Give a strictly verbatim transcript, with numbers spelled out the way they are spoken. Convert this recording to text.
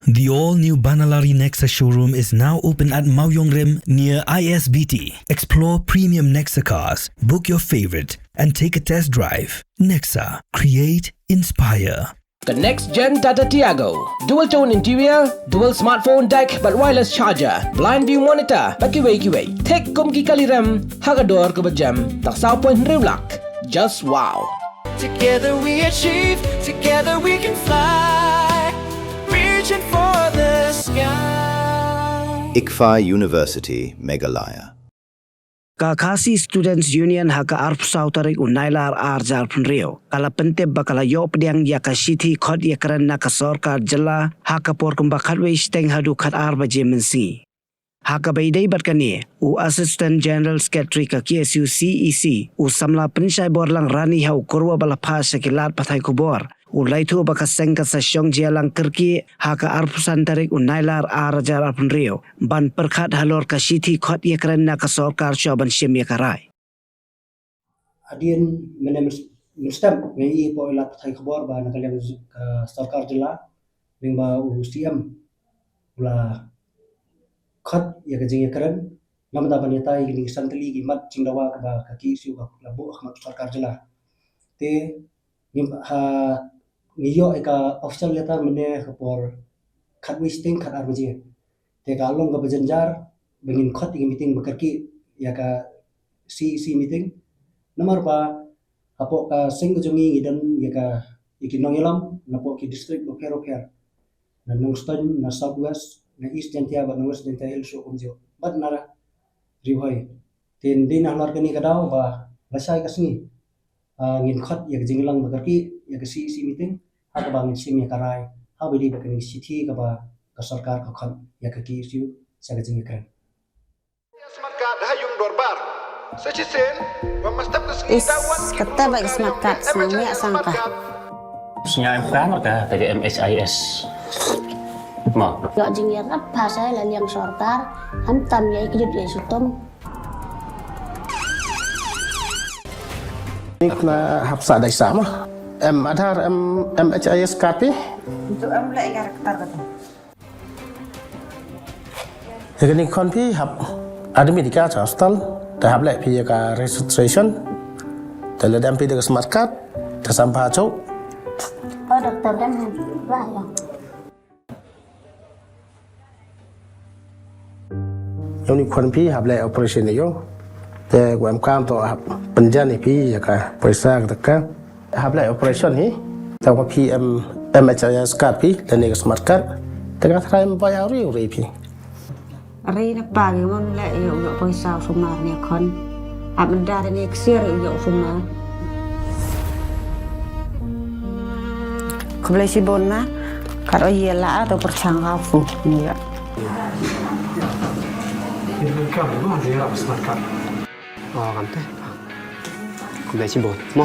The all-new Banalari Nexa showroom is now open at Mawiong Rim near I S B T. Explore premium Nexa cars, book your favorite, and take a test drive. Nexa, create, inspire. Ka next gen Tata Tiago. Dual tone interior, dual smartphone deck bad wireless charger, blind view monitor bad kiwei kiwei. Thik kum ki kali rem ha ka dor kaba jem tang saw point hynriew lak. Just wow. Together we achieve, together we can fly. Reaching for the sky. ICFAI University, Meghalaya. Ka Khasi Students Union ha ka arphew saw tarik u Nailar ar hajar arphew hynriew ka la pyntip ba ka la ïoh pdiang ïa ka shithi khot ïakren na ka sorkar jylla ha ka por kumba khatwei shiteng haduh khatar baje mynsngi. Ha kaba ïadei bad kane, u Assistant General Secretary ka K S U C E C, u samla Pynshai Borlang Rani ha u kyrwoh ba la phah sha ki lad pathai khubor, u la ïathuh ba ka seng ka sa shong jia lang kyrkieh ha ka arphew san tarik u Nailar ar hajar arphew hynriew ban pyrkhat halor ka shithi khot ïakren na ka sorkar shuwa ban shim ïa ka rai. Hadien mynne myn-, mynstep nga ïohi hapoh i lad pathai khubor ba na ka liang ka sorkar jylla lyngba u C M u la khot ïa ka jingïakren, namar ba ngi ïa tai kine ki san tylli ki mat jingdawa kaba ka K S U ka la buh ha khmat sorkar jylla. Te ngi ha, ngi ïoh ïa ka official letter mynne ha ka por khatwei shiteng khatar baje. Te ka long kaba jynjar ba ngin khot ïa ka meeting ba kyrkieh, ïa ka C E C meeting. Namar ba hapoh ka seng ka jong ngi ngi don ïa ka, ïa ki nongïalam napoh ki district bapher bapher. Na Nongstoiñ, na South West, na East Jaintia bad na West Jaintia Hills ruh kumjuh. Bad na Ri Bhoi. Te dei na halor kane ka daw ba lashai ka sngi, ah, ngin khot ïa ka jingïalang ba kyrkieh ïa ka C E C meeting ha kaba ngin shim ïa ka rai ha kaba ïadei bad kane ka shithi kaba ka sorkar ka khot ïa ka K S U sha ka jingïakren. Smartcard ha yung dorbar. Sa shisien, wa mastap ka sngi. Is, da wan kata ba ka smartcard snang ïa sang ka. Sngai ka marka ka M H I S. Ma. Ïoh jingïarap ha sa la liang sorkar, khamtam ïa i kjut ïa i sutum. Ni kena hap sa dai sa ma. Em Aadhaar, em M H I S card phi? Itu em leh ïa ka rektar kata. Ïa kane khon phi hap admit ïa ka cha hospital, te hap leh phi ïa ka registration. Te lada em phi da ka smart card, te sam pha chok. Oh, doktor, dam ba ïa. Ïa une khon phi hap leh operation ïa u. Te ko em kam to hap pynjan ïa phi ïa ka poisa ka taka. Hap leh operation hi. Te ko phi em M H I S card phi lane ka smart card. Te ka trai em bai auri uri phi. Ri na pa ngi mon leh ïa u ïoh poisa u sumar ne khon. Hap nda ne ksiar ïa u sumar. Khublei shibun na. Kat o ïa la ar to pyrshang ka fu. Ïa. Oh, kan te. Khublei shibun. Mo.